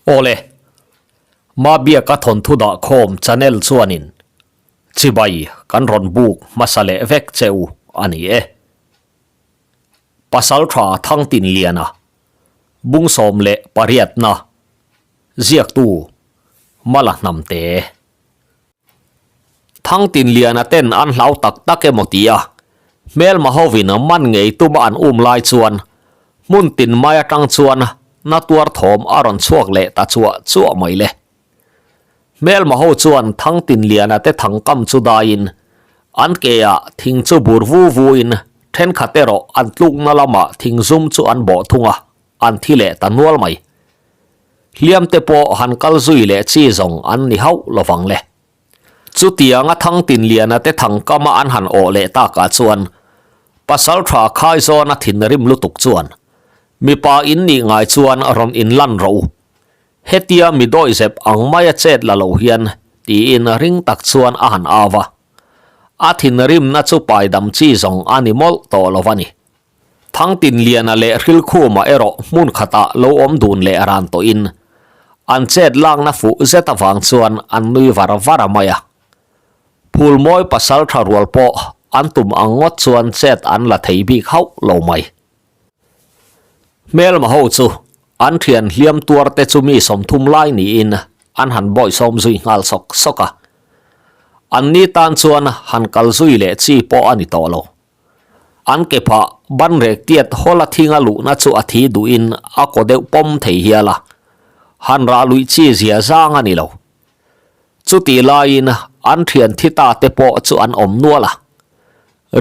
Awle, Mabiaka thawnthu dah khawm channel chuanin chibai kan rawn buk hmasa leh vek che u a ni e. Pasaltha Thangtinliana, Bungsawm leh Pariatna, Ziaktu, Mala Hnamte. Thangtinliana ten an hlau tak tak emaw ti a, hmelma hovin man ngei tuma an um lai chuan hmun tin mai atang chuan na tuar thawm a rawn chhuak leh ta chuah chuah mai le. Hmelma ho chuan Thangtinliana te thangkam chu daiin an ke ah thing chu bur vu vu in thenkhat erawh an tlukna lamah thing zum chu an bawh thung a, an thi leh ta nual mai. Hliam te pawh han kal zui leh chi zawng an ni hauh lovang le. Chutianga Thangtinliana te thangkama an han awh leh takah chuan Pasaltha Khaizawna thinrim lutuk chuan mipa in nih ngai chuan rawn inlan rawh u. Hetia mi dawihzep ang maia chet la lo hian tiin ring tak chuan a han au a. A thinrimna chu paidam chi zawng a ni mawlh tawh lo a ni. Thangtinliana leh Hrilkhuma erawh hmun khatah lo awm dun leh ran tawhin an chet lakna fuh zet avang chuan an nui var var a mai a. Phulmawi pasal tha rual pawh an tum ang ngawt chuan chet an la thei bik hauh lo mai. Hmelma ho chu an thian hliam tuar te chu mi 30 lai niin an han bawihsawm zui nghal sawk sawk a. An ni tan chuan han kal zui leh chi pawh a ni tawh lo. An ke phah ban rek tiat hawla thinga luhna chu a thi duhin a kaw deuh pawm thei hial a, han rah luih chi zia zang a ni lo. Chutih laiin an thian thi ta te pawh chu an awm nual a,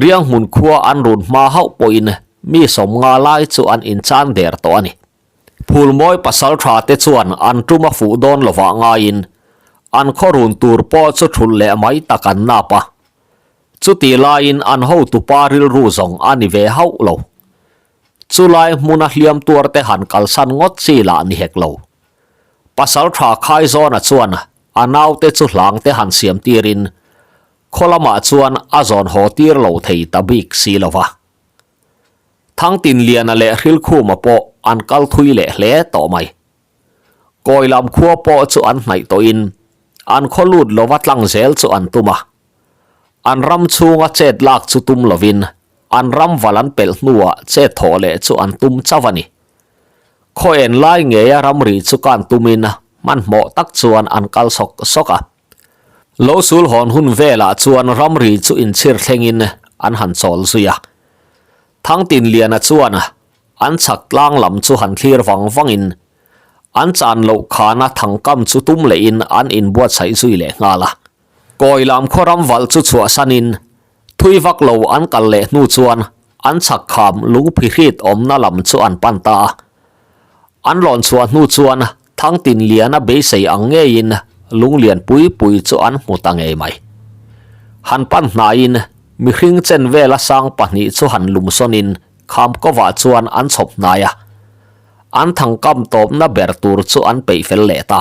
riang hmun khua an run hma hauh pawhin mi 50 lai chu an inchan der tawh a ni. Phulmawi pasal tha te chuan an tum a fuh dawn lovah ngaiin an khaw run tur pawh chu thulh leh mai tak an nap a. Chutih laiin an hotupa rilru zawng a ni ve hauh lo. Chulai hmuna hliam tuar te han kalsan ngawt chi lah ni hek lo. Pasal tha Khaizawna chuan a naute chu hlang te han siam tirin khaw lamah chuan a zawn haw tir lo thei ta bik si lo va. Thangtinliana leh Hrilkhuma pawh an kal thui leh hle tawh mai. Kawi lam khua pawh chu an hnaih tawhin an khaw lut lova tlang zel chu an tum a. An ram chhunga chet lak chu tum lovin an ram val an pelh hnuah chet thawh leh chu an tum chauh a ni. Khaw en lai ngeia ramri chu kan tumin hmanhmawh tak chuan an kal sawk sawk a. Lo sul hawn hun velah chuan ramri chu inchhir thlengin an han chawl zui a. Thangtinliana chuan An chhak tlang lam chu han thlir vang vangin an chan loh khana thangkam chu tum lehin an inbuatsaih zui leh nghal a. Kawi lam khaw ram valh chu chhuahsanin thui vak lo an kal leh hnu chuan an chhak kham lungphi hrit awmna lam chu an pan ta a. An lawn chhuah hnu chuan Thangtinliana beisei ang ngeiin lunglian pui pui chu an hmu ta ngei mai. Han pan hnaiin mihring chen vela sang pahnih chu han lumsawnin Kham kovah chuan an chhawp hnai a, an thangkam tawpna ber tur chu an peih fel leh ta.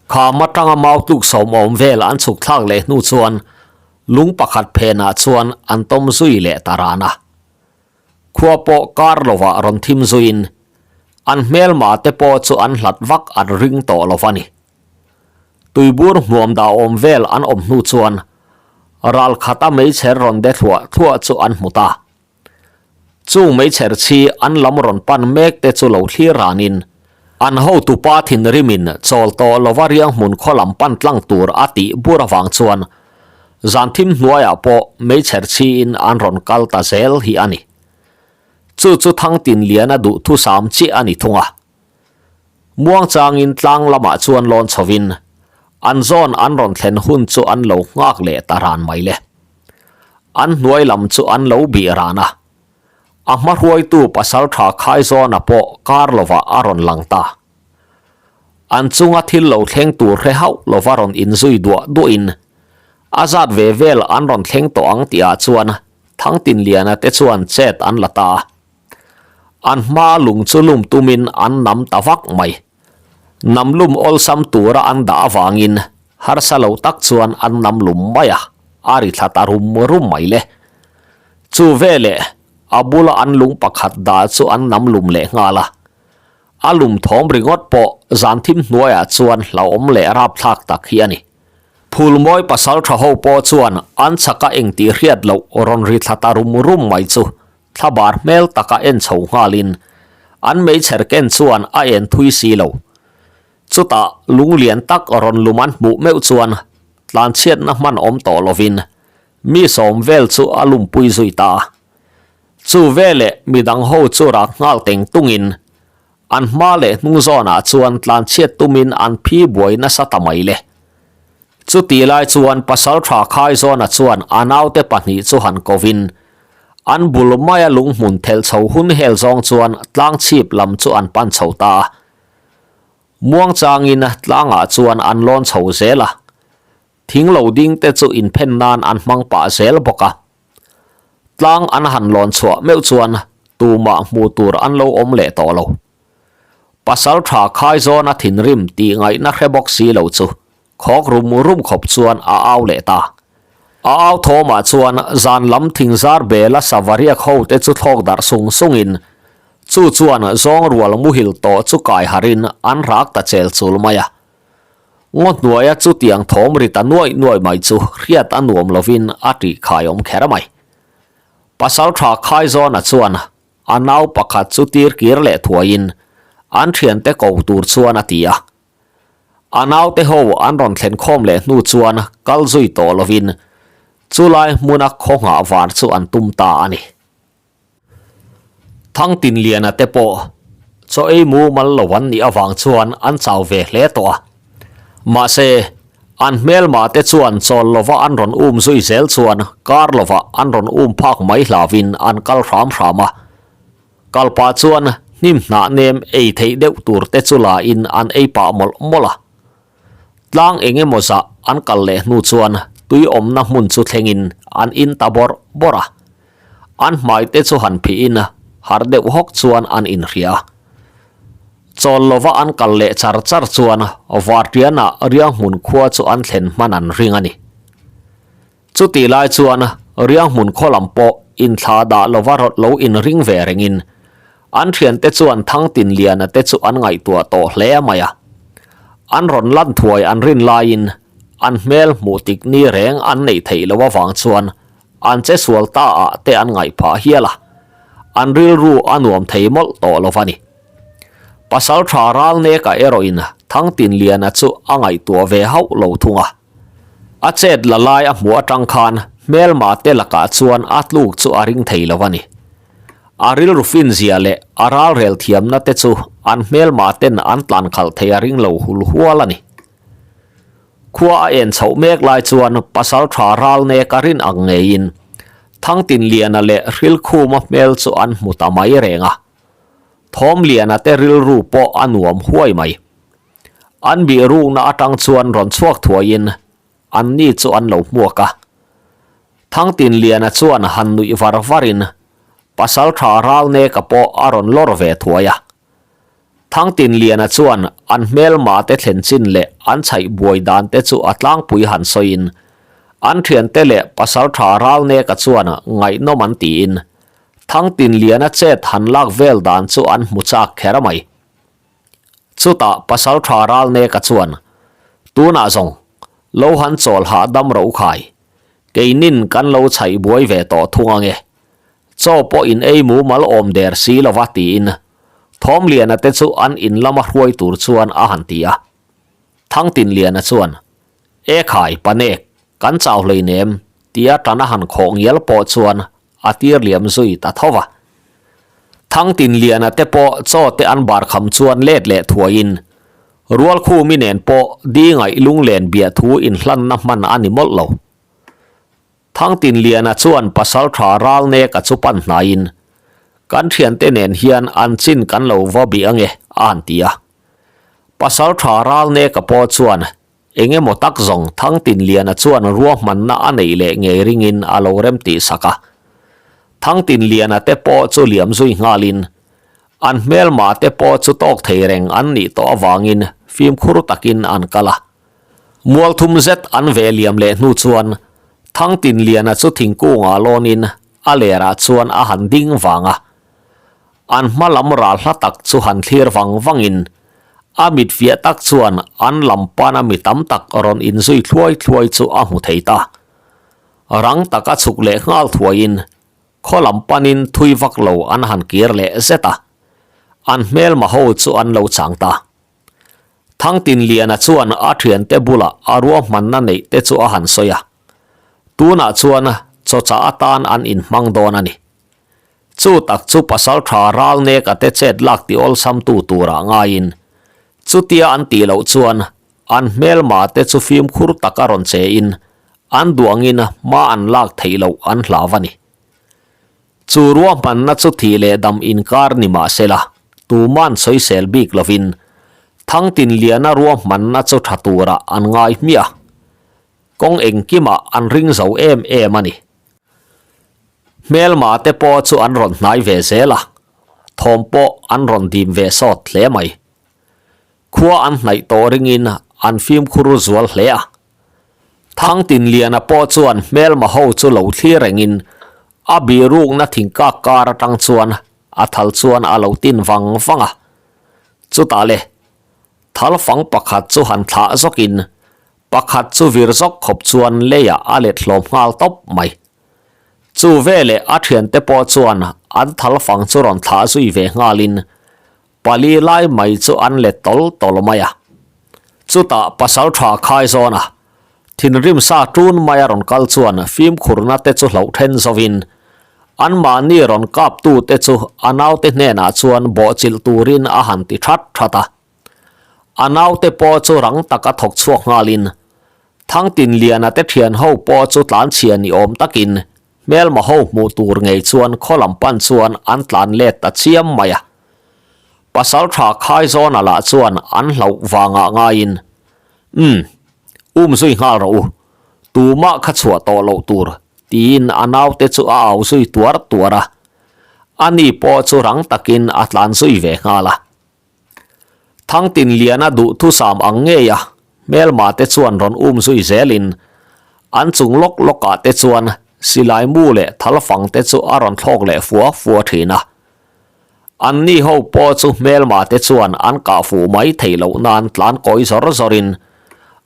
Kham atanga mau tluk sawmawm vel an chhuk thlak leh hnu chuan lung pakhat phenah chuan an tawm zui leh ta ran a. Khua pawh kar lovah rawn thim zuiin an hmelma te pawh chu an hlat vak an ring tawh lo va ni. Tuibur hmuam dah awm vel an awm hnu chuan ral khata meichher rawn de thluah thluah chu an hmu ta. Chung meichher chhi an lam rawn pan mek te chu lo thlir ranin an hotupa thinrimin chawl tawh lova riang hmun khaw lam pan tlang tur a tih bur avang chuan zan thim hnuaiah pawh meichher chhiin an rawn kal ta zel hi a ni. Chu chu Thangtinliana duhthusam chiah a ni thung a. Muangchangin tlang lamah chuan lawn chhovin an zawn an rawn thlen hun chu an lo nghak leh ta ran mai le. An hnuai lam chu an lo bih ran a. A hma hruaitu pasal tha Khaizawna pawh kar lovah a rawn lang ta. An chunga thil lo thleng tur hre hauh lova rawn inzui duah duahin a zat ve vel an rawn thleng tawh ang tihah chuan Thangtinliana te chuan chet an la ta a. An hma lung chu lum tumin an nam ta vak mai. Nam lum awlsam tura an dah avangin harsa lo tak chuan an nam lum mai a, a ri thla ta rum rum mai le. Chu veleh a bula an lung pakhat dah chu an nam lum leh nghal a, a lum thawm ringawt pawh zan thim hnuaiah chuan hlauhawm leh rapthlak tak hi a ni. Phulmawi pasaltha ho pawh chuan an chhaka engtih hriat loh rawn ri thla ta rum rum mai chu thlabar hmel taka en chho nghalin an meichher ken chuan a en thui si lo. Chutah lunglian tak rawn lum an hmuh meuh chuan tlanchhiatna hman awm tawh lovin mi sawm vel chu a lumpui zui ta a. Chu veleh midang ho chu rak nghal teng tungin An hma leh hnung zawnah chuan tlanchhiat tumin an phi buai nasa ta mai le. Chutih lai chuan Pasaltha Khaizawna chuan a naute pahnih chu han kovin, an bul maia lunghmun thelh chho hun hel zawng chuan tlangchhip lam chu an pan chho ta a. Muangchangin tlangah chuan an lawn chho zel a. Thing lo ding te chu inphen nan an hmang pah zel bawk a. Tlang an han lawn chhuah meuh chuan tumah hmuh tur an lo awm leh tawh lo. Pasal tha khai zawna thinrim tih ngaihna hre bawk si lo chu khawk rum rum khawp chuan a au leh ta. A au thawmah chuan zan lam thingzar bela savariak ho te chu thlawk darh sung sungin chu chuan zawng rual muhil tawh chu kai harin an rak ta chel chul mai a. Ngaw hnuaia chutiang thawm ri ta nuaih nuaih mai chu hriat a nuam lovin a tih khaiawm kher mai. Pasal tha Khaizawna chuan a nau pakhat chu tir kir leh thuaiin an thiante ko tur chuan a ti a. A naute ho an rawn thlen khawm leh hnu chuan kal zui tawh lovin chulai hmuna khaw nghah var chu an tum ta a ni. Thangtinliana te pawh chaw ei mumal lo an nih avang chuan an chau ve hle tawh a. Mahse, an hmelmah te chuan chawl lova an rawn um zui zel chuan kar lovah an rawn um phak mai hlauhin an kal hram hram a. Kal pah chuan hnim hnah nem ei theih deuh tur te chu la in an ei pah mawlh mawlh a. Tlang eng emaw zah an kal leh hnu chuan tui awmna hmun chu thlengin an in ta bawrh bawrh a. An hmai te chu han phihin har deuh hawk chuan an inhria a. Chawl lova an kal leh char char chuan Vartiana Rianghmun khua chu an thlen hman an ring a ni. Chutih lai chuan Rianghmun khaw lam pawh inthla dah lova rawt lo inring ve rengin an thiante chuan Thangtinliana te chu an ngaihtuah tawh hle mai a. An rawn lan thuai an rin laiin an hmel hmuh tik ni reng an neih theih loh avang chuan An che sual ta ah te an ngaih phah hial a, an rilru a nuam thei mawlh tawh lo va ni. Pasal tha ral neka erawhin Thangtinliana chu a ngaihtuah ve hauh lo thung a. A chet la lai a hmuh atang khan hmelma te lakah chuan a tluk chu a ring thei lo va ni. A rilru fin zia leh a ralrel thiamna te chu an hmelma ten an tlan khalh thei a ring lo hul hual a ni. Khua a en chhoh mek lai chuan pasal tha ral nek a rin ang ngeiin Thangtinliana leh Hrilkhuma hmel chu an hmu ta mai reng a. Thawmliana te rilru pawh a nuam huai mai. An bihrukna atang chuan rawn chhuak thuaiin anni chu an lo hmuak a. Thangtinliana chuan han nuih var varin pasal tha ral neka pawh a rawn lawr ve thuai a. Thangtinliana chuan an hmelma te thlen chin leh an chhaih buai dan te chu a tlangpui han sawiin, an thiante leh pasaltha Ralneka chuan ngaihnawm an tiin, Thangtinliana chet han lak vel dan chu an hmu chak kher mai. Chutah pasaltha Ralneka chuan, Tunah zawng, lo han chawl hahdam ro khai, keinin kan lo chhaih buai ve tawh thung ange. Chaw pawh in ei mumal awm der si lova tiin Thawmliana te chu an in lama hruai tur chuan a han ti a. Thangtinliana chuan, E khai, Panek, kan chau hleinem, tia tan a han khawh ngial pawh chuan a tir liam zui ta tho va. Thangtinliana te pawh chaw te an bar kham chuan let leh thuaiin Rualkhumi nen pawh Dingaih lunglen biahthu inhlanna hman a ni mawlh lo. Thangtinliana chuan Pasaltha Ralneka chu pan hnaiin, Kan thiante nen hian an chin kan lo va bih ange, a han ti a. Pasaltha Ralneka pawh chuan eng emaw tak zawng Thangtinliana chuan ruahmanna a neih leh ngei ringin a lo rem tih sak a. Thangtinliana te pawh chu liam zui nghalin, an hmelma te pawh chu tawk thei reng an nih tawh avangin fimkhur takin an kal a. Mual thum zet an ve liam leh hnu chuan Thangtinliana chu thingkungah lawnin a lerah chuan a han ding vang a. An hma lam ral hla tak chu han thlir vang vangin. A mit fiah tak chuan an lam pana mi tam tak rawn inzui thluai thluai chu a hmu thei ta. Rang taka chhuk leh nghal thuaiin khaw lam panin thui vak lo an han kir leh zet a, an hmelma ho chu an lo chang ta. Thangtinliana chuan a thiante bulah a ruahmanna neih te chu a han sawi a, tunah chuan chawchah atan an inhmang dawn a ni. Chu tak chu pasal tha ral nek a te chet lak ti awlsam tu turah ngaiin chutia an tih loh chuan an hmelma te chu fimkhur taka rawn che in an duangin hma an lak theih loh an hlau a ni. Chu ruahmanna chu thih leh dam inkar ni mah sela tuman sawisel bik lovin Thangtinliana ruahmanna chu tha turah an ngai hmiah a, kawng engkimah an ring zo em em a ni. Hmelma te pawh chu an rawn hnai ve zel a, thawm pawh an rawn dim ve sawt hle mai. Khua an hnaih tawh ringin an fimkhur zual hle a. Thangtinliana pawh chuan hmelma ho chu lo thlir rengin a birukna thingkak kar atang chuan a thal chuan a lo tin vang vang a. Chutah le, thal fang pakhat chu han thlah zawkin Pakhat chu vir zawk khawp chuan leiah a let hlawm nghal tawp mai. Chu veleh a thiante pawh chuan an thal fang chu rawn thlah zui ve nghalin pali lai mai chu an let tawl tawl mai a. Chutah pasal tha khai zawn a, thinrim sa tun mai a rawn kal chuan fimkhurna te chu hloh then zovin anmahni rawn kaptu te chu a naute hnenah chuan bawhchilh turin a han ti that that a. A naute pawh chu rang taka thawk chhuak nghalin Thangtinliana te thian ho pawh chu tlanchhia ni awm takin hmelma ho hmuh tur ngei chuan khaw lam pan chuan an tlan let ta chiam mai a. Pasaltha Khaizawna lah chuan an hlauh vangah ngaiin, Umm, um zui nghal rawh u, tumah kha chhuah tawh loh tur, tiin a naute chu a au zui tuar tuar a. Ani pawh chu rang takin a tlan zui ve nghal a. Thangtinliana duhthusam ang ngei a, hmelma te chuan rawn um zui zelin an chung lawk lawkah te chuan silai mu leh thalfang te chu a rawn thlawk leh fua fua thin a. Anni ho pawh chu hmelma te chuan an kah fuh mai theih loh nan tlan kawi zawr zawrin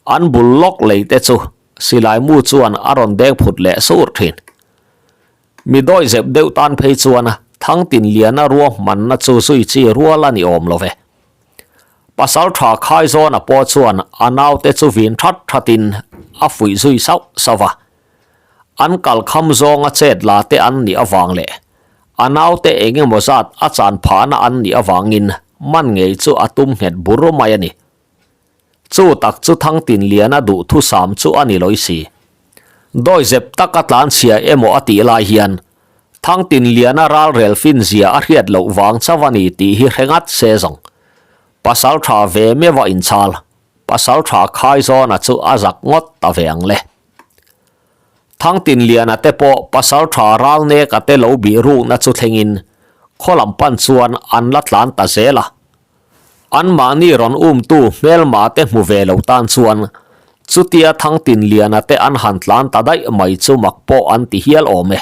an bul lawk lei te chu silai mu chuan a rawn deng phut leh sur thin. Mi dawi zep deuh tan phei chuan Thangtinliana ruahmanna chu zui chi rual a ni awm lo ve. Pasal tha Khaizawna pawh chuan a naute chu vin that thatin a fuih zui sauh sauh va. An kal kham zawnga chet la te an nih avang leh a naute eng emaw zat a chan phahna an nih avangin man ngei chu a tum nghet bur mai a ni. Chu tak chu Thangtinliana duhthusam chu a ni lawi si. Dawizep taka tlanchhia emaw a tih lai hian Thangtinliana ralrel finzia a hriat loh vang chauh a ni tih hi hre ngat se zawng. Pasal tha ve meuh a inchhal, pasal tha Khaizawna chu a zak ngawt ta ve ang le. Thangtinliana te pawh pasal tha Ralneka te lo bih rukna chu thlengin khaw lam pan chuan an la tlan ta zel a. Anmahni rawn umtu hmelma te hmu ve lo tan chuan chutia Thangtinliana te an han tlan ta daih mai chu mak pawh an ti hial awm e.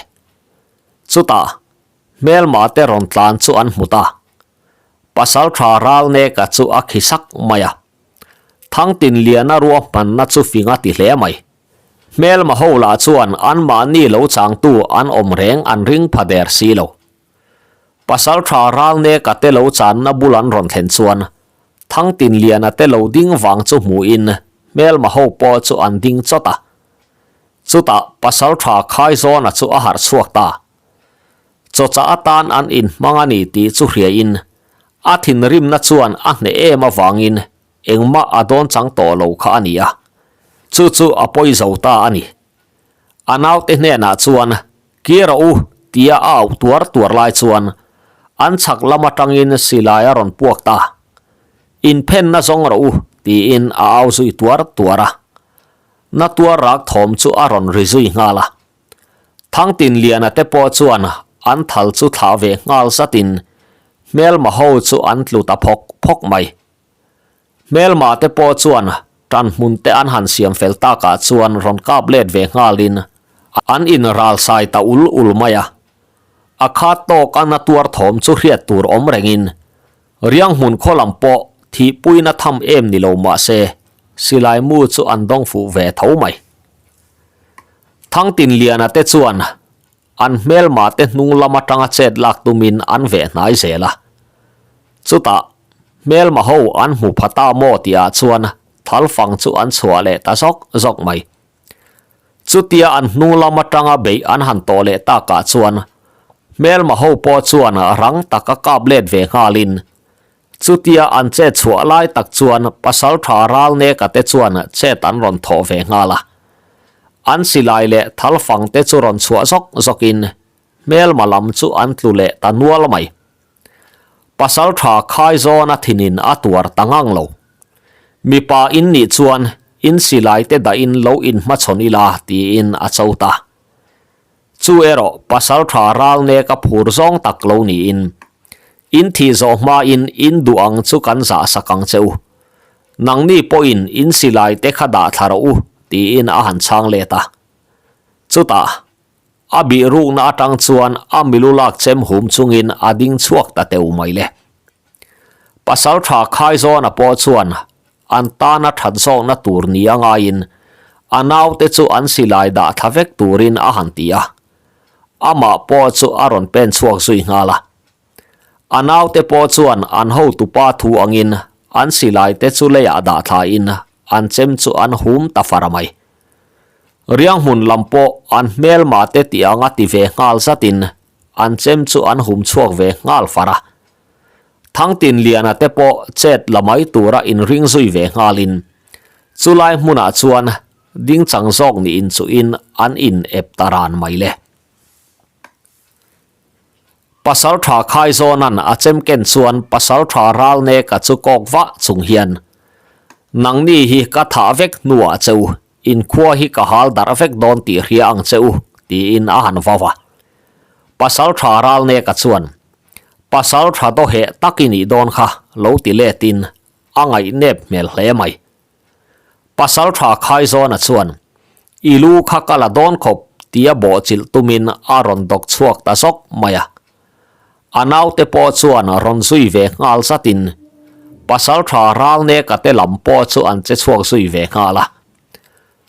Chutah hmelma te rawn tlan chu an hmu ta. Pasaltha Ralneka chu a khi sak mai a. Thangtinliana ruahmanna chu fing a ti hle mai. Hmelma ho lah chuan anmahni lo changtu an awm reng an ring pha der si lo. Pasaltha Ralneka te lo channa bul an rawn thlen chuan Thangtinliana te lo ding vang chu hmuhin hmelma ho pawh chu an ding chawt a. Chutah Pasaltha Khaizawna chu a harh chhuak ta. Chawchah atan an inhmang a ni tih chu hriain a thinrimna chuan a hneh em avangin engmah a dawn chang tawh lo kha a ni a. Chu chu a pawi zo ta a ni. A naute hnenah chuan Kir a u, tia a auh tuar tuar lai chuan an chhak lam atangin silai a rawn puak ta. Inphenna zawng rawh u, tiin a au zui tuar tuar a. Na tuar rak thawm chu a rawn ri zui nghal a. Thangtinliana te pawh chuan an thal chu thlah ve nghal zatin hmelma ho chu an tlu ta phawk phawk mai. Hmelma te pawh chuan tan hmun te an han siam fel takah chuan rawn kap let ve nghalin an in ral sai ta ul ul mai a. A khat tawk a na tuar thawm chu hriat tur awm rengin riang hmun khaw lam pawh Thihpuina tham em ni lo mah se, silai mu chu an dawng fuh ve tho mai. Thangtinliana te chuan an hmelma te hnung lam atanga chet lak tumin an veh hnai zel a. Chutah, hmelma ho an hmu pha ta maw tihah chuan thalfang chu an chhuah leh ta zawk zawk mai. Chutia an hnung lam atanga beih an han tawh leh takah chuan hmelma ho pawh chuan rang taka kap let ve nghalin Chutia an chet chhuah lai tak chuan Pasaltha Ralneka te chuan chet an rawn thawh ve nghal a. An silai leh thalfang te chu rawn chhuah zawk zawkin hmelma lam chu an tlu leh ta nual mai. Pasaltha Khaizawna thinin a tuar ta ngang lo. Mipa in nih chuan in silai te dahin lo inhmachhawn ila tiin a cho ta. Chu erawh Pasaltha Ralneka phur zawng tak lo niin, In thih zawh hmain in duh ang chu kan zah sak ang che u. Nangni pawhin in silai te kha dah thla rawh u, tiin a han chhang let a. Chutah, a bih rukna atang chuan a milu lak chem hum chungin a ding chhuak ta teu mai le. Pasaltha Khaizawna pawh chuan An tana that zawkna tur ni a ngaiin a naute chu an silai dah thla vek turin a han ti a. Amah pawh chu a rawn pen chhuak zui nghal a. A naute pawh chuan an hotupa thu angin an silai te chu leiah dah thlain an chem chu an hum ta far mai. Rianghmun lam pawh an hmelma te tih anga ti ve nghal zatin an chem chu an hum chhuak ve nghal far a. Thangtinliana te pawh chet la mai tura inring zui ve nghalin chulai hmunah chuan dingchang zawk niin chuhin an in ep ta ran mai le. Pasaltha Khaizawnan a chem ken chuan Pasaltha Ralneka chu kawk vah chung hian, Nangni hi ka thah vek hnuah che u, inkhua hi ka hal darh vek dawn tih hria ang che u, tiin a han vau a. Pasaltha Ralneka chuan, Pasal tha daw heh tak i nih dawn kha lo ti letin a ngaihnep hmel hle mai. Pasal tha Khaizawna chuan, I lu kha ka la dawn khawp tia bawhchilh tumin a rawn dawk chhuak ta zawk mai a. A naute pawh chuan rawn zui ve nghal zatin Pasal tha Ralneka te lam pawh chu an che chhuak zui ve nghal a.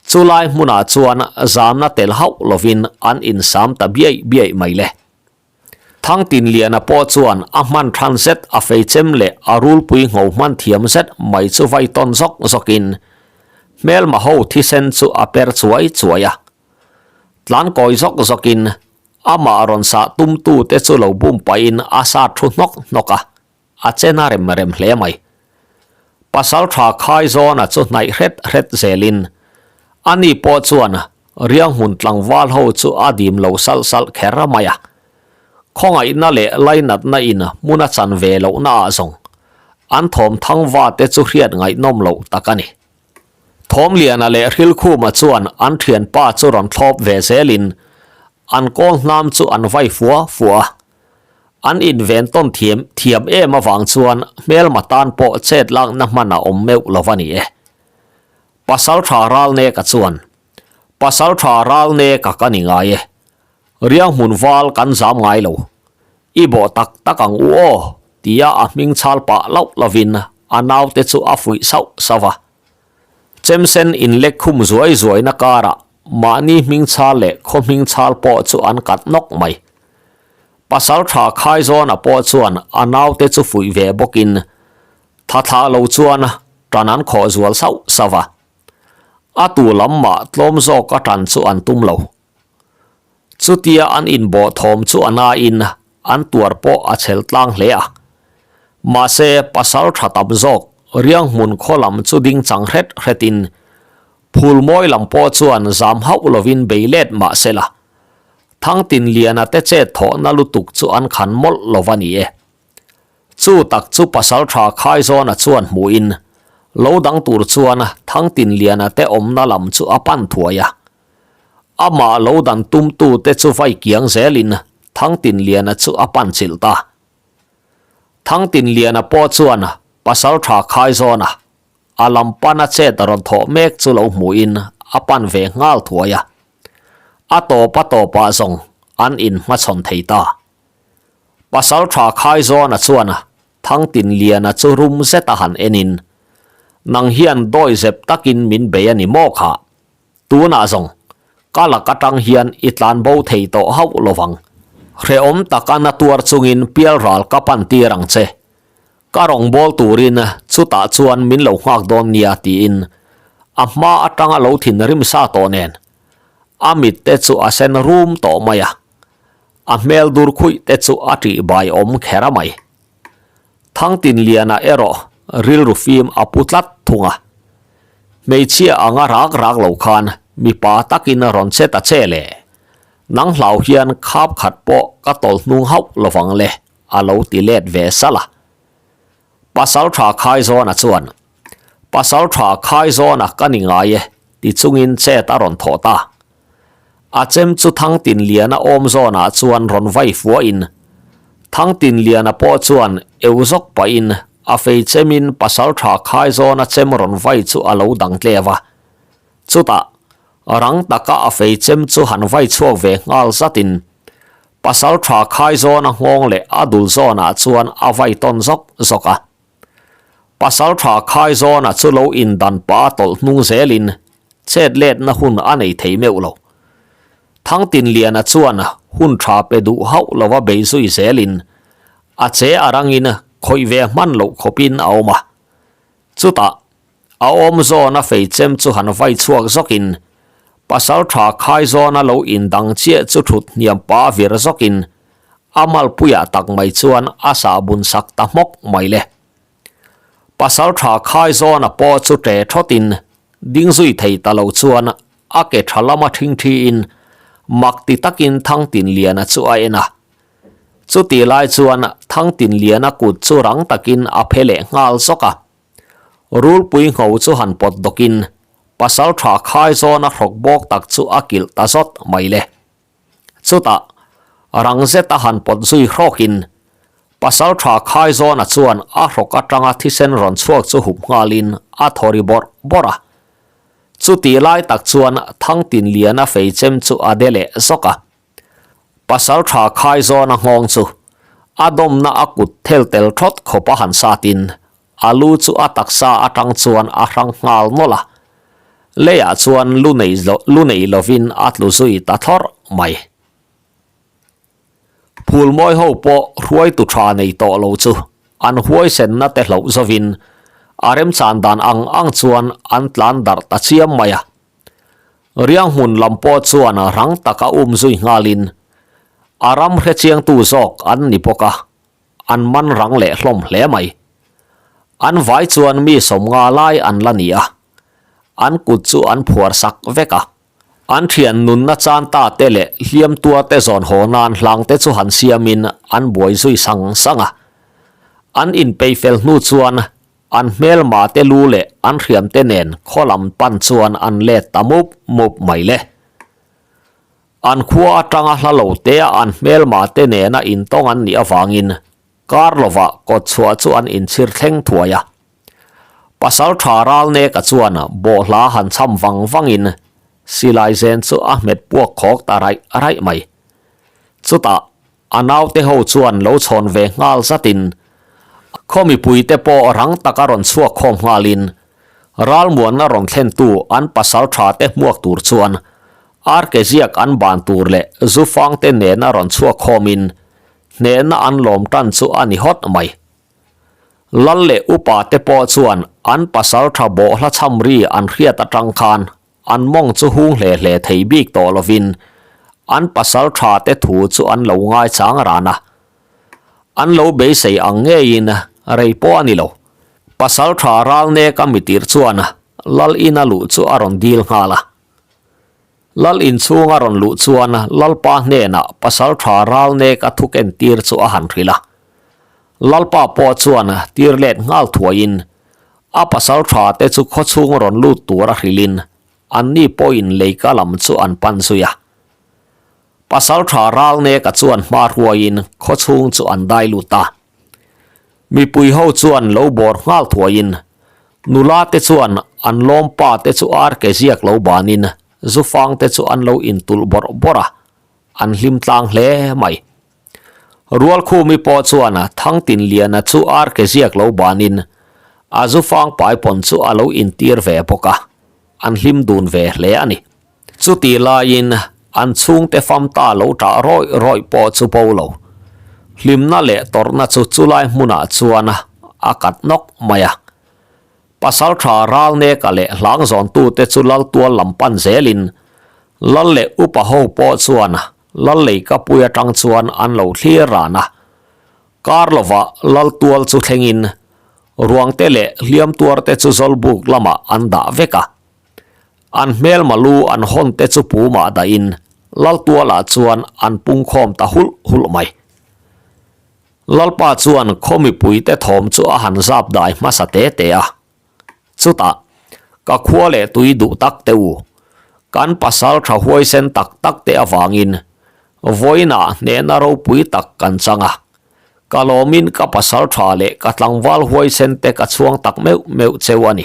Chulai hmunah chuan zamna tel hauh lovin an insam ta biaih biaih mai le. Thangtinliana pawh chuan a hman than zet a feichem leh a rulpui ngho hman thiam zet mai chu vai tawn zawk zawkin hmelma ho thisen chu a per chuai chuai a. Tlankawi zawk zawkin amah rawn sah tumtute chu lo bum pahin a sa thu hnawk hnawk a, a chen a rem rem hle mai. Pasaltha Khaizawna chu hnaih hret hret zelin ani pawh chuan Rianghmun tlangval ho chu a dim lo salh salh kher mai a. Khawngaihna leh lainatna in hmun a chan ve lohna ah zawng an thawm thangva te chu hriat ngaihnawm loh tak a ni. Thawmliana leh Hrilkhuma chuan an thianpa chu rawn thlawp ve zelin an kawl hnam chu an vai fua fua a. An inven tawn thiam thiam em avang chuan hmelma tan pawh chet lakna hman a awm meuh lo a ni e. Pasaltha Ralneka chuan, Pasaltha Ralneka ka ni ngai e. Rianghmun val kan zam ngai lo. I bawh tak tak ang u aw, tia a hming chhal pah lauh lovin a naute chu a fuih sauh sauh a. Chemsen inlek khum zuai zuaina karah mahni hming chhal leh khaw hming chhal pawh chu an kat nawk mai. Pasaltha Khaizawna pawh chuan a naute chu fuih ve bawkin Tha thlah lo chuan tan an khawh zual sauh sauh a, a tu lam mah tlawm zawk a tan chu an tum lo. Chutia an inbawh thawm chu a nain an tuar pawh a chhel tlang hle a. Mahse pasal tha tam zawk rianghmun khaw lam chu ding chang hret hretin phulmawi lam pawh chuan zam hauh lovin bei let mah sela Thangtinliana te chet thawhna lutuk chu an khan mawlh lo va ni e. Chu tak chu Pasaltha Khaizawna chuan hmuhin lo dang tur chuan Thangtinliana te awmna lam chu a pan thuai a. Amah lo dan tumtu te chu vai kiang zelin Thangtinliana chu a pan chilh ta. Thangtinliana pawh chuan Pasaltha Khaizawna a lam pana chet rawn thawh mek chu lo hmuhin a pan ve nghal thuai a. A tawp a tawpah zawng an inhmachhawn thei ta. Pasal tha Khaizawna chuan. Thangtinliana chu rum zet a han enin, Nang hian dawi zep takin min bei a ni maw kha? Tunah zawng, ka lak atang hian i tlan bo thei tawh hauh lovang. Hrehawm taka na tuar chungin pialral ka pan tir ang che. Ka rawngbâwl turin chutah chuan min lo nghak dawn nia tiin a hma atanga lo thinrim sa tawh nen a mit te chu a sen rum tawh mai a, a hmel dur khuih te chu a ṭih bai awm kher a mai. Thangtinliana erawh rilru fim a pu tlat thung a, hmeichhia anga rak rak lo khan mipa takin rawn che ta che le, nang hlau hian khap khat pawh ka tawlh hnung hauh lovang le. a lo ti let ve salh a. Pasal tha Khaizawna chuan, Pasal tha Khaizawna ka ni ngai e, ti chungin chet a rawn thawh ta. A chem chu Thangtinliana awm zawnah chuan rawn vai fuahin, Thangtinliana pawh chuan eu zawk pahin a fei chemin Pasal tha Khaizawna chem rawn vai chu a lo dang tlev a. Chutah, rang taka a fei chem chu han vai chhuak ve nghal zatin, Pasal tha khai zawn a nghawng leh a dul zawnah chuan a vai tawn zawk zawk a. Pasal tha khai zawna chu lo indan pah a tawlh hnung zelin chet letna hun a nei thei meuh lo. Thangtinliana chuan hun tha pe duh hauh lova bei zui zelin a che a rangin khawih ve hman loh khawpin a awm a. Chutah A awm zawna fei chem chu han vai chhuak zawkin pasal tha khai zawna lo indang chiah chu thut hniam pa vir zawkin a malpuiah tak mai chuan a sahbun sak ta hmawk mai le. Pasal tha khai zawna pawh chu ṭe thawtin ding zui thei ta lo chuan a ke tha lama ṭhingṭhiin mak ti takin Thangtinliana chu a en a. Chutih lai chuan Thangtinliana kut chu rang takin a phe leh nghal zawk a. Rulpui ngho chu han pawt dawkin pasal tha khai zawna hrawk bawk tak chu a kilh ta zawt mai le. Chutah, rang zeta han pawt zui hrawkin pasal tha khai zawna chuan a hrawk atanga thisen rawn chhuak chu hup nghalin a thaw ri bawrh bawrh a. Chutih lai tak chuan Thangtinliana fei chem chu a de leh zawk a. Pasal tha khai zawna nghawng chu a dawmna a kut thel tel thawt khawp a han satin a lu chu a taksa atang chuan a hrang nghal nawlh a, leiah chuan lu nei lu nei lovin a tlu zui ta thlawrh mai. Phulmawi ho pawh hruaitu tha nei tawh lo chu an huaisenna te hloh zovin a remchan dan ang ang chuan an tlan darh ta chiam mai a. Riang hmun lam pawh chuan rang taka um zui nghalin a ram hrechiangtu zawk an ni bawk a, an man rang leh hlawm hle mai. An vai chuan mi sawmnga lai an la ni a, an kut chu an phuar sak vek a. An thian nunna chan ta te leh hliam tua te zawn haw nan hlang te chu han siamin an buai zui sang sang a. An inpei fel hnu chuan An hmelma te lu leh an hriam te nen khaw lam pan chuan an let ta mup mup mai le. An khua atanga hla lo tea an hmelma te nena intawng an nih avangin kar lovah kawtchhuah chu an inchhir thleng thuai a. Pasal tha Ralneka chuan bawhhla han cham vang vangin silai zen chu a hmet puak khawk ta raih raih mai. Chutah A naute ho chuan lo chhawn ve nghal zatin khaw mipuite pawh rang taka rawn chhuak khawm nghalin ralmuanna rawn thlentu an pasal tha te hmuak tur chuan arke ziak an ban tur leh zufangte nena rawn chhuak khawmin hnehna an lawm tan chu a ni hawt mai. Lal leh upa te pawh chuan an pasal tha bawhhla chham ri an hriat atang khan An mawng chu hung hle hle thei bik tawh lovin an pasal tha te thu chu an lo ngaichang ran a. An lo beisei ang ngeiin rei pawh a ni lo. Pasal tha ral nek a mitir chuan Lal ina luh chu a rawn dil nghal a. Lal inchhung a rawn luh chuan Lalpa hnenah pasal tha ral nek a thuk entir chu a han hrilh a. Lalpa pawh chuan tir let nghal thuaiin A pasal tha te chu khawchhung rawn lut tur a hrilhin anni pawhin leika lam chu an pan zui a. Pasal tha Ralneka chuan hma hruaiin khawchhung chu an dai lut a. Mipui ho chuan lo bawr nghal thuaiin nula te chuan an lawmpa te chu ar ke ziak lo banin zufang te chu an lo intulh bawrh bawrh a, an hlim tlang hle mai. Rualkhumi pawh chuan Thangtinliana chu ar ke ziak lo banin a zu fang paipawn chu a lo intir ve bawk a, an hlim dun ve hle a ni. Chuti laiin an chhungte fam ta lo ṭah rawih rawih pawh chu bo lo. Hlimna leh tawrhna chu chulai hmunah chuan a kat nawk mai a. Pasalṭha Ralneka leh Hlangzawntute chu Laltual lam pan zelin Lal leh upa ho pawh chuan Lal leikapui aṭang chuan an lo thlir ran a. Kar lovah Laltual chu thlengin ruangte leh hliamtuarte chu Zawlbuk lamah an dah vek a. An hmelma lu an hawn te chu pumah dahin Laltualah chuan an pungkhawm ta hulh hulh mai. Lalpa chuan khaw mipuite thawm chu a han zap dai hmasa te te a. Chutah, ka khua leh tui duh tak te u, kan pasal tha huaisen tak tak te avangin vawiinah hnehna ropui tak kan chang a. Ka lawmin ka pasal tha leh ka tlangval huaisen te ka chhuang tak meuh meuh cheu a ni.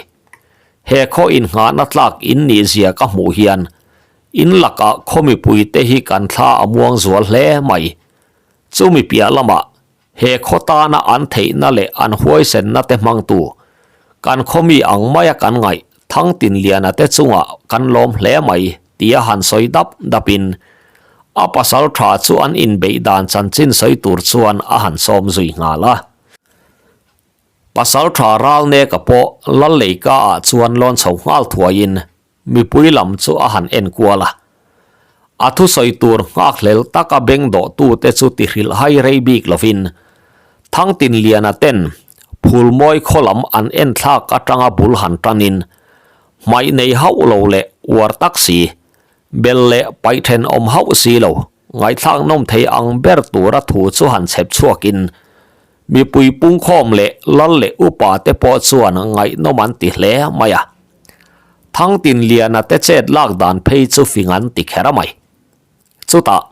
He khaw inngahna tlak in nih zia ka hmuh hian in lakah khaw mipuite hi kan thla a muang zual hle mai. Chumi piah lamah he khaw tana an theihna leh an huaisenna te hmangtu kan khaw mi ang maia kan ngaih Thangtinliana te chungah kan lawm hle mai tia han sawi dap dapin a pasal tha chu an inbeih dan chanchin sawi tur chuan a han sawm zui nghal a. Pasal tha Ralneka pawh Lalleika ah chuan lawn chho nghal thuaiin Mipui lam chu a han en kual a. A thusawi tur nghakhlel taka beng dawhtute chu ti hrilh hai rei bik lovin Thangtinliana ten Phulmawi khaw lam an en thlak atanga bul han tanin hmaih nei hauh lo leh uar tak si, bel leh paih thenawm hauh si lo ngaihthlak nawm thei ang ber tura thu chu han chhep chhuakin mipui pungkhawm leh lal leh upa te pawh chuan ngaihnawm an ti hle mai a. Thangtinliana te chet lak dan phei chu fing an ti kher a mai. Chutah,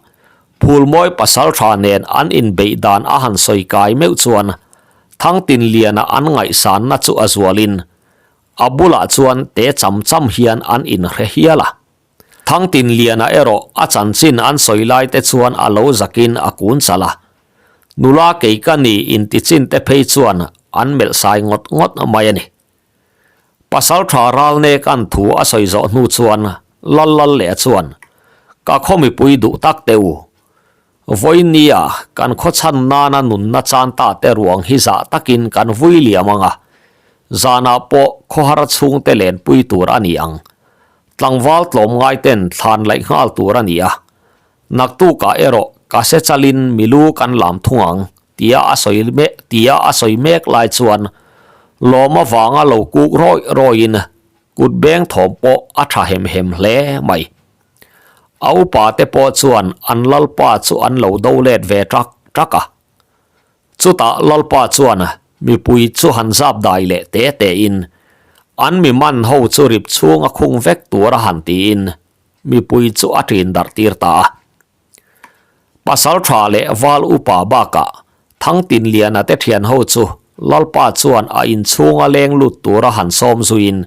Phulmawi pasaltha nen an inbeih dan a han sawi kai meuh chuan Thangtinliana an ngaihsanna chu a zualin a bulah chuan te cham cham hian an inhre hial a. Thangtinliana erawh a chanchin an sawi lai te chuan a lo zakin a kun chal a. Nula kei ka ni intichin te phei chuan an melh sai ngawt ngawt mai a ni. Pasalṭha Ralneka'n thu a sawi zawh hnu chuan Lal Lal leh chuan, Ka khaw mipui duh tak teh u. Vawinia kan khaw chhan nana nunna chan ta te ruang hi zah takin kan vui liam ang a, zanah pawh khawhar chhungte lenpui tur a ni ang. Tlangval tlawmngai ten thlan laih nghal tur a ni a, naktukah erawh ka se chalin milu kan lam thung ang. Tia a sawi mek tia a sawi mek lai chuan lawm avanga lo kuk rawih rawihin kut beng thawm pawh a tha hem hem hle mai. A upa te pawh chuan an lalpa chu an lo do let ve ṭak ṭak a. Chutah lalpa chuan mipui chu han zap dai leh te tein an mi man ho chu rip chhunga khung vek tura han tiin mipui chu a ṭin darh tir ta a. Pasal tha leh val upa bakah Thangtinliana te thian ho chu Lalpa chuan a inchhunga leng lut tura han sawm zuiin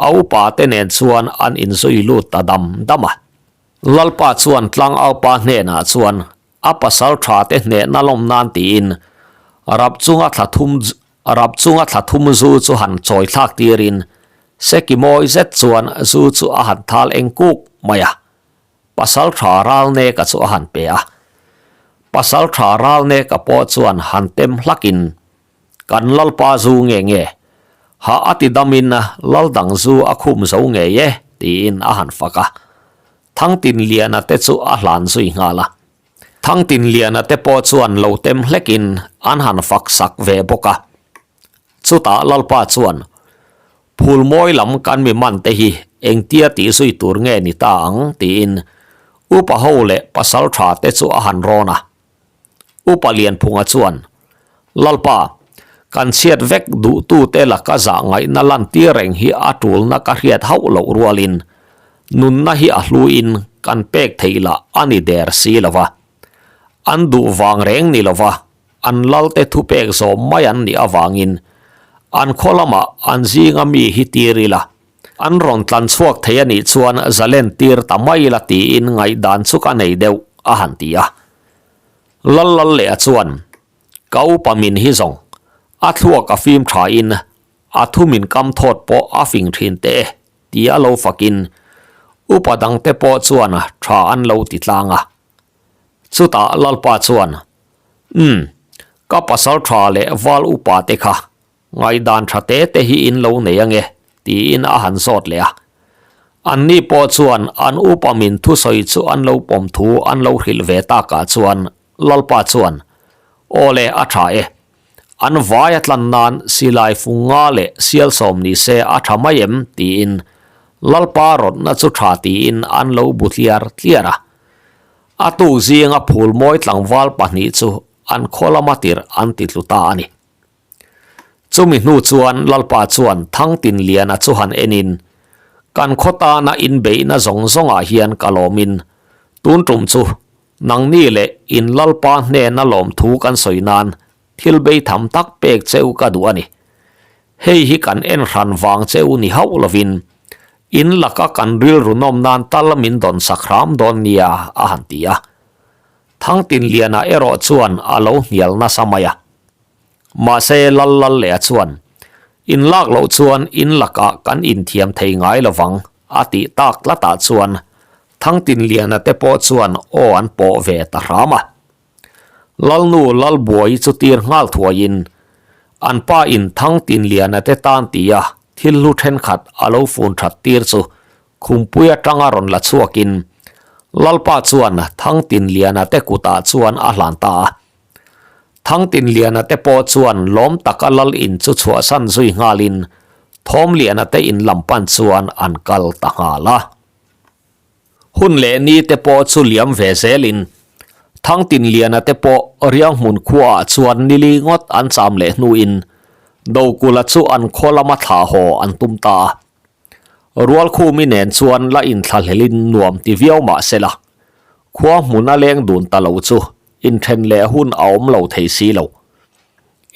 a upa te nen chuan an inzui lut ta dam dam a. Lalpa chuan tlangaupa hnenah chuan a pasal tha te hnehna lawm nan tiin rap chunga thla thum rap chunga thla thum zu chu han chawi thlak tirin seki mawi zet chuan zu chu a han thal eng kuk mai a. Pasal tha Ralneka chu a han pe a. Pasal tha Ralneka pawh chuan han tem hlakin, Kan Lalpa zu nge nge? Hah a ti damin Lal dang zu a khum zo ngei e, tiin a han fak a. Thangtinliana te chu a hlan zui nghal a. Thangtinliana te pawh chuan lo tem hlekin an han fak sak ve bawk a. Chutah Lalpa chuan, Phulmawi lam kan mi man te hi engtia tih zui tur nge ni ta ang? tiin Upa ho leh pasal tha te chu a han rawn a. Upa Lianphunga chuan, Lalpa, kan chhiat vek duhtute laka zah ngaihna lantir reng hi a tulna ka hriat hauh loh rualin nunna hi a hluin kan pek theih lah a ni der si lo va. An duh vang reng ni lo va, An lalte thupek zawm mai an nih avangin an khaw lamah an zinga mi hi tir ila, an rawn tlan chhuak thei a nih chuan zalen tir ta mai ila tiin ngaihdan chu ka nei deuh, a han ti a. Lal lal leh a chuan, Ka upa min hi zawng, a thluak a fim tha in a thu min kam thawt pawh a fing thin teh e ti a lo fakin upa dangte pawh chuan tha an lo ti tlang a. Chutah Lalpa chuan, Umm, ka pasal tha leh val upa te kha Ngaihdan tha te te hi in lo nei ange, tiin a han zawt leh a. Anni pawh chuan an upa min thusawi chu an lo pawm thu an lo hrilh ve takah chuan Lalpa chuan, Aw le, a tha e. An vai a tlan nan silai fung nga leh sial sawm ni se a tha mai em? tiin Lalpa rawtna chu tha tiin an lo bu tliar tliar a. A tuk zinga phulmawi tlangval pahnih chu an khaw lama tirh an ti tlu ta a ni. Chumi hnu chuan Lalpa chuan Thangtinliana chu han enin, Kan khaw tana inbeihna zawng zawngah hian ka lawmin, tun tum chu nangni leh in Lalpa hnena lawmthu kan sawi nan thil bei tham tak pek che u ka duh a ni. Hei hi kan en hran vang che u ni hauh lovin, in laka kan rilru nawm nan tal min dawn sak hram dawn nia, a han ti a. Thangtinliana erawh chuan a lo hnial nasa mai a. Mahse lal lal leh a chuan, In lak loh chuan in lakah kan inthiam thei ngai lo vang, a tih tak tlatah chuan Thangtinliana te pawh chuan aw an pawh ve ta hram a. Lalnu Lalbuai chu tir nghal thuaiin an pa in Thangtinliana te tan tia thil hlu thenkhat a lo fun that tir chu Khumpui atanga rawn la chhuakin Lalpa chuan Thangtinliana te kutah chuan a hlan ta a. Thangtinliana te pawh chuan lawm taka lal in chu chhuahsan zui nghalin Thawmliana te in lam pan chuan an kal ta nghal a. Hun leh ni te pawh chu liam ve zelin Thangtinliana te pawh Rianghmun khuaah chuan nili ngawt an cham leh hnuin Dokula chu an khaw lama thlah haw an tum ta a. Rualkhumi nen chuan la inthlahlelin nuam ti viau mah sela, khua hmuna leng dun ta lo chu Inthen leh hun a awm lo thei si lo.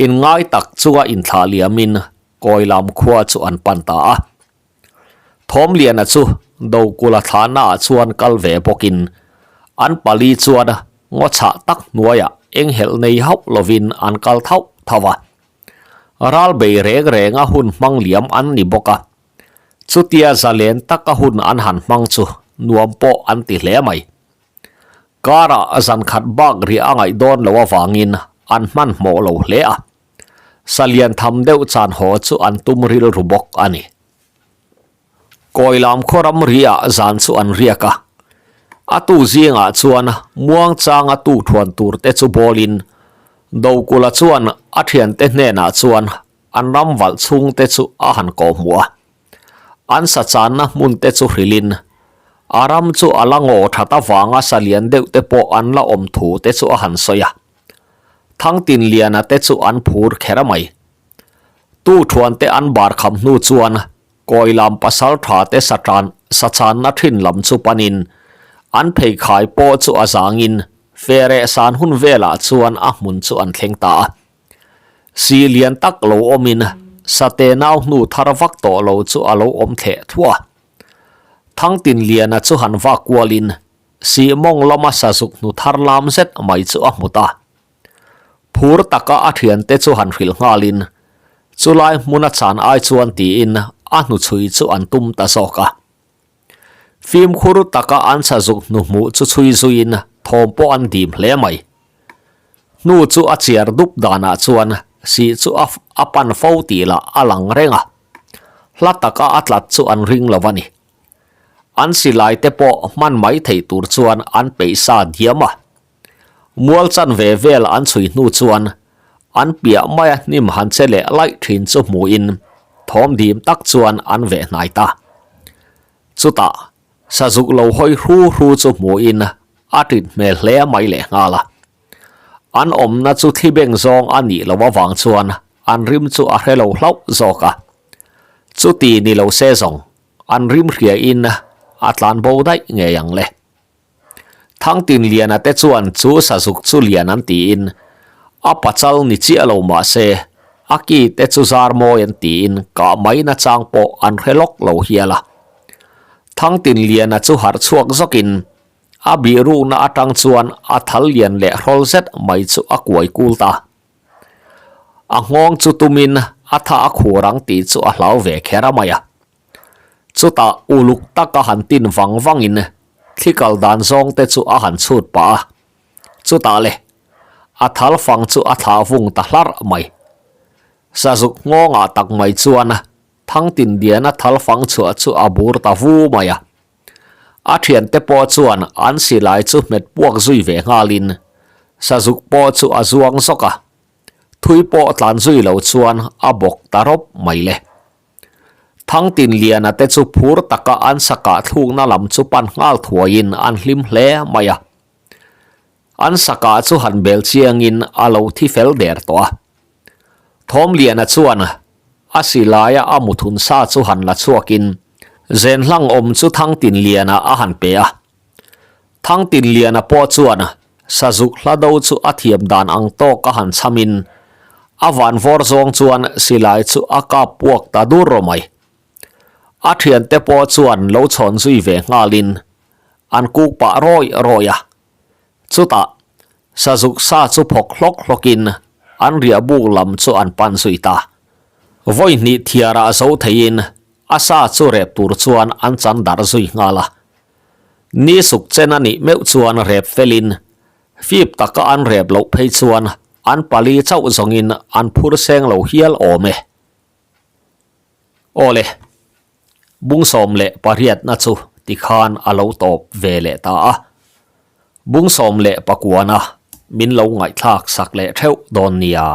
Inngai tak chunga inthlah liamin Kawilam khua chu an pan ta a. Thawmliana chu Dokula thlahnaah chuan kal ve bawkin an pali chuan ngaw chhah tak hnuaiah enghelh nei hauh lovin an kal thauh thauh a. Ral bei reng renga hun hmang liam an ni bawk a. Chutia zalen taka hun an han hmang chu nuam pawh an ti hle mai. Karah zan khat bak riah a ngaih dawn lo avangin an hmanhmawh lo hle a, salian tham deuh chan haw chu an tum rilru bawk a ni. Kawilam khaw ram riah zan chu an riak a, a tu zingah chuan muangchanga tukthuan tur te chu bawlin Dokula chuan a thiante hnenah chuan an ram valh chhungte chu a han kawhhmuh a. An sa channa hmun te chu hrilhin a ram chu a la ngaw that avanga sa lian deuh te pawh an la awm thu te chu a han sawi a. Thangtinliana te chu an phur kher a mai. Tu thuan te an bar kham hnu chuan Kawilam pasal tha te sa tan sa channa thin lam chu panin an pheikhai pawh chu a zangin fereh san hun velah chuan a hmun chu an thleng ta a. Si lian tak lo awmin Sate nau hnu thar vak tawh lo chu a lo awm thleh thuah. Thangtinliana chu han vak kualin si mawng lama sazuk hnu thar lam zet mai chu a hmu ta. Phur taka a thiante chu han hrilh nghalin chulai hmuna chan ai chuan tiin a hnuchhui chu an tum ta zawk a. Fimkhur taka an sazuk hnuhmuh chu chhui zuiin thawm pawh an dim hle mai. Hnu chu a chiar dup danah chuan sih chu a a pan fo tih lah a lang reng a. Hla taka a tlat chu an ring lo a ni. An silai te pawh hman mai theih tur chuan an peih sa diam a. Mual chan ve vel an chhui hnu chuan an piah maia hnim han che leh laih thin chu hmuhin thawm dim tak chuan an veh hnai ta. Chutah sazuk lo hawi hru hru chu hmuhin a tit hmel hle mai leh nghal a. An awmna chu thli beng zawng a nih loh avang chuan an rim chu a hre lo hlauh zawk a. Chuti ni lo se zawng an rim hriain a tlan bo daih ngei ang le. Thangtinliana te chuan chu sazuk chu lian an tiin a pachal ni chiah lo mah se a ki te chu zar mawi an tiin kah mai nachang pawh an hre lawk lo hial a. Thangtinliana chu harh chhuak zawkin. A bihrukna atang chuan a thal lian leh hrawl zet mai chu a kuai kul ta. A nghawng chu tumin a tha a khur ang tih chu a hlau ve kher a mai a. Chutah uluk taka han tin vang vangin thli kal dan zawng te chu a han chhut pah a. Chutah le, a thal fang chu a thlah vung ta hlarh mai. Sazuk nghawngah tak mai chuan Thangtindiana thal fang chhuah chu a bur ta vu mai a. A thiante pawh chuan an silai chu hmet puak zui ve nghalin Sazuk pawh chu a zuang zawk a. Thui pawh tlan zui lo chuan a bawk ta rawp mai le. Thangtinliana te chu phur taka an sakah thlukna lam chu pan nghal thuaiin an hlim hle mai a. An sakah chu han bel chiangin a lo thi fel der tawh a. Thawmliana chuan a silaia a muthun sa chu han la chhuakin zenhlang awm chu Thangtinliana a han pe a. Thangtinliana pawh chuan sazuk hla do chu a thiam dan ang tawk a han chhamin a van vawr zawng chuan silai chu a kap puak ta dur rawh mai. A thiante pawh chuan lo chhawn zui ve nghalin an kuk pah rawih rawih a. Chutah sazuk sa chu phawk hlawk hlawkin an riah buk lam chu an pan zui ta. Vawi hnih thiarah zo theiin a sa chu rep tur chuan an chan darh zui nghal a. Ni suk chen a nih meuh chuan rep felin fip taka an rep loh phei chuan an pali chauh zawngin an phur seng lo hial awm e. Awle, bungsawm leh pariatna chu tikhan a lo tawp ve leh ta a. Bungsawm leh pakuana min lo ngaihthlak sak leh theuh dawn nia.